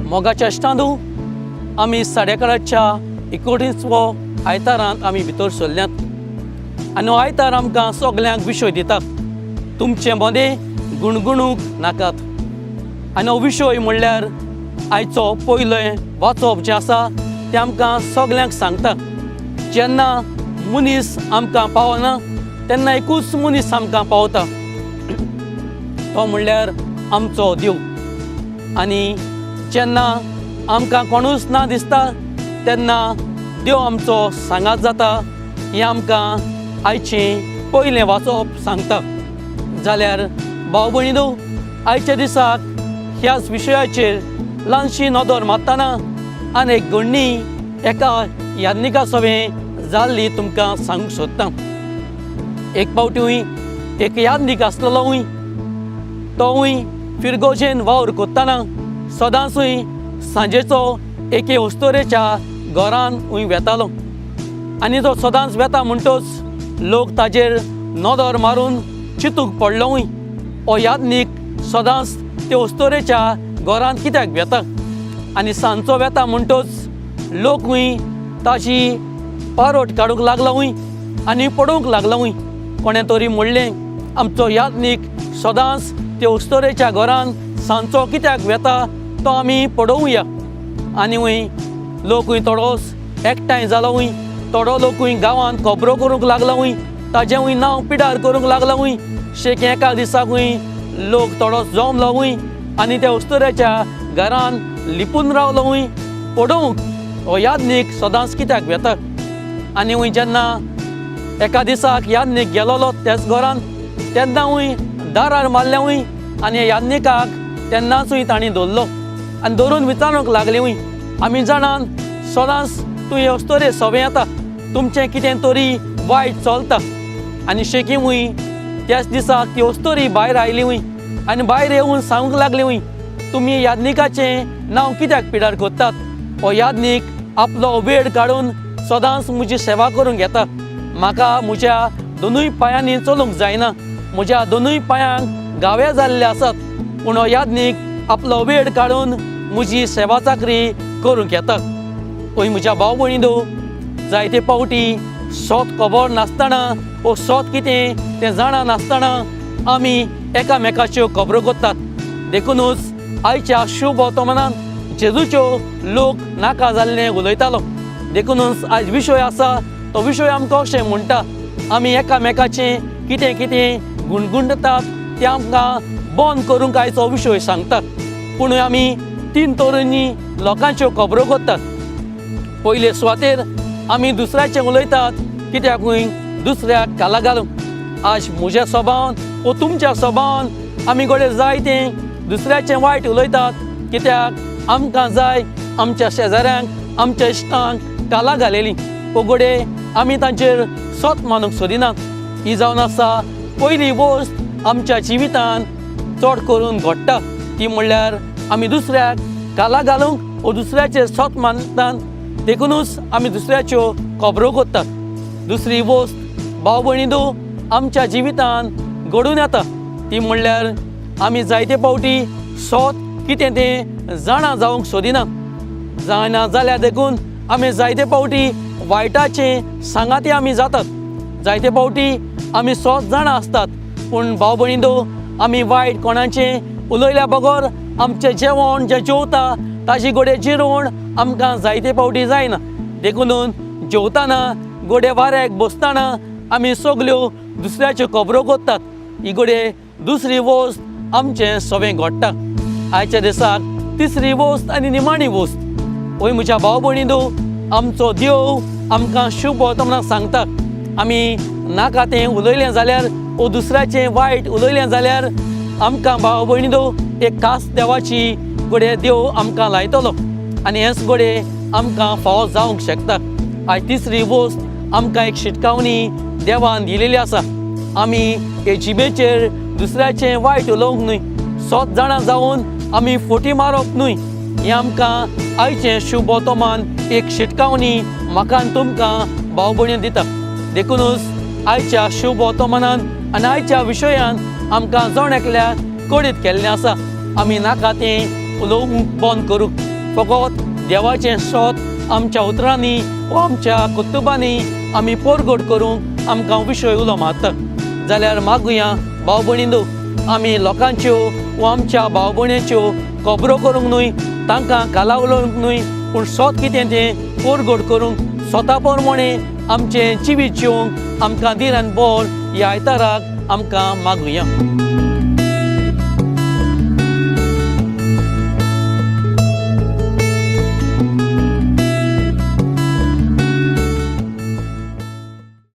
मोगाच्या इश्टांनो, आमी साडेकाराच्या एकोणिसवो आयतारांत आमी भितर सरल्यात आनी हो आयतार आमकां सगल्यांक विशय दिता, तुमचे मदें गुणगुणूंक नाकात. आनी हो विशय म्हणल्यार आयचो पयलें वाचप जें आसा तें आमकां सगल्यांक सांगता, जेन्ना मनीस आमकां पावना तेन्ना एकूच मनीस आमकां पावता, तो म्हणल्यार आमचो देव. आनी जेन्ना आमकां कोणूच ना दिसता तेन्ना देव आमचो सांगात जाता, हें आमकां आयचें पयलें वाचप सांगता. जाल्यार भाव भयणीनो, आयच्या दिसाक ह्याच विशयाचेर ल्हानशी नदर मारतना आनी एक घडणी एका याज्ञिका सवें जाल्ली तुमकां सांगूंक सोदता. एक फावटी एक याज्ञीक आसलेलोय, तोवूय फिरगोजेन वावर करतना सदांचूय सांजेचो एके अस्तोरेच्या घरान वंय वेतालो. आनी तो सदांच वेता म्हणटच लोक ताजेर नदर मारून चिंतूंक पडलोय, हो याज्ञीक सदांच ते अस्तोरेच्या घरान कित्याक वेता? आनी सांजचो वेता म्हणटच लोकूय ताजी पारोट काडूंक लागलोय आनी पडूंक लागलोय. कोणें तरी म्हणलें, आमचो याज्ञीक सदांच ते अस्तोरेच्या घरान सांजचो कित्याक वेता तो आमी पळोवया. आनी वंय लोकूय थोडोच एकठांय जालोय, थोडो लोकूय गांवांत खबरो करूंक लागलोय, ताजेंवूय नांव पिडार करूंक लागलोय. शेक एका दिसाकूय लोक थोडो जमलोय आनी त्या अस्तोरेच्या घरान लिपून रावलोय पळोवंक हो याज्ञीक सदांच कित्याक वेता. आनी वंय जेन्ना एका दिसाक याज्ञीक गेलोलो त्याच घरान तेन्ना वंय दारार मारलेंवूय आनी याज्ञिकाक तेन्नाचूय तांणी धरलो आनी धरून विचारूंक लागलेंवूय, आमी जाणान सदांच तूं हे अस्तोरे सवें येता, तुमचें कितें तरी वायट चलता. आनी शेकीवूय त्याच दिसाक ती अस्तोरी भायर आयलीवूय आनी भायर येवन सांगूंक लागलीवूय, तुमी याज्ञिकाचें नांव कित्याक पिडार करतात? हो याज्ञीक आपलो वेळ काडून सदांच म्हजी सेवा करूंक येता, म्हाका म्हज्या दोनूय पांयांनी चलूंक जायना, म्हज्या दोनूय पांयांक घावे जाल्ले आसात, पूण हो याज्ञीक आपलो वेळ काडून म्हजी सेवा चाकरी करूंक येता. पळय म्हज्या भाव भयणीनो, जायते फावटी सोत खबर नासतना वो सोत कितें तें जाणा नासतना आमी एकामेकाच्यो खबरो करतात. देखुनूच आयच्या शुभ वर्तमानान जेजूच्यो लोक नाका जाल्लें उलयतालो. देखुनूच आयज विशय आसा तो विशय आमकां अशें म्हणटा, आमी एकामेकाचें कितें कितें गुणगुणटात तें आमकां बंद करूंक आयचो विशय सांगता. पूण आमी तीन तरांनी लोकांच्यो खबरो करतात. पयले सुवातेर आमी दुसऱ्याचें उलयतात कित्याकूय दुसऱ्याक काला घालूंक. आज म्हज्या स्वभावान वो तुमच्या स्वभावान आमी घडये जायतें दुसऱ्याचें वायट उलयतात कित्याक आमकां जाय आमच्या शेजाऱ्यांक आमच्या इश्टांक काला घालेली, वो घडये आमी तांचेर सोत मानूंक सोदिनात. ही जावन आसा पयली वस्त आमच्या जिवितान चड करून घडटा ती म्हणल्यार आमी दुसऱ्याक काला घालूंक वो दुसऱ्याचेर सोत मानतात, देखुनूच आमी दुसऱ्याच्यो खबरो करतात. दुसरी वस्त भाव भयणीनो आमच्या जिवितान घडून येता ती म्हणल्यार आमी जायते फावटी सोत कितें तें जाणा जावंक सोदिना. जाणा जाल्यार देखून आमी जायते फावटी वायटाचें सांगाती आमी जातात. जायते फावटी आमी सोत जाणा आसतात पूण भाव भयणीनो आमी वायट कोणाचें उलयल्या बगर आमचें जेवण जें जेवता ताजी घडये जिरवण आमकां जायते फावटी जायना. देखून जेवतना घडये वाऱ्याक बसतना आमी सगल्यो दुसऱ्याच्यो खबरो करतात. ही घडये दुसरी वस्त आमचें सवें घडटा. आयच्या दिसाक तिसरी वस्त आनी निमाणी वस्त, वय म्हज्या भाव भयणीनो, आमचो देव आमकां शुभ वर्तमानाक सांगता, आमी नाका तें उलयलें जाल्यार वो दुसऱ्याचें वायट उलयलें जाल्यार आमकां भाव भयणीनो एक खास देवाची घडये देव आमकां लायतलो आनी हेंच घडये आमकां फावो जावंक शकता. आयज तिसरी वस्त आमकां एक शिटकावणी देवान दिलेली आसा, आमी हे जिबेचेर दुसऱ्याचें वायट उलोवंक न्हय, सोत जाणां जावन आमी फोटी मारप न्हय. हें आमकां आयचें शुभ वर्तमान एक शिटकावणी म्हाका आनी तुमकां भाव भयणी दिता. देखुनूच आयच्या शुभ वर्तमानान आनी आयच्या विशयान आमकां जण एकल्याक कळीत केल्लें आसा, आमी नाका तें उलोवंक बंद करूंक. फकत देवाचें सोत आमच्या उतरांनी वा आमच्या कर्तुबांनी आमी पोरगोट करूंक आमकां विशय उलो मारता. जाल्यार मागुया भाव भयणींनो, आमी लोकांच्यो वा आमच्या भाव भयणीच्यो खबरो करूंक न्हय, तांकां काला उलोवंक न्हय, पूण सोत कितें तें पोरगोट करूंक स्वता प्रमाणे आमचें जिवीत जिवंक आमकां धीर आनी बळ ह्या आयताराक आमकां मागुया.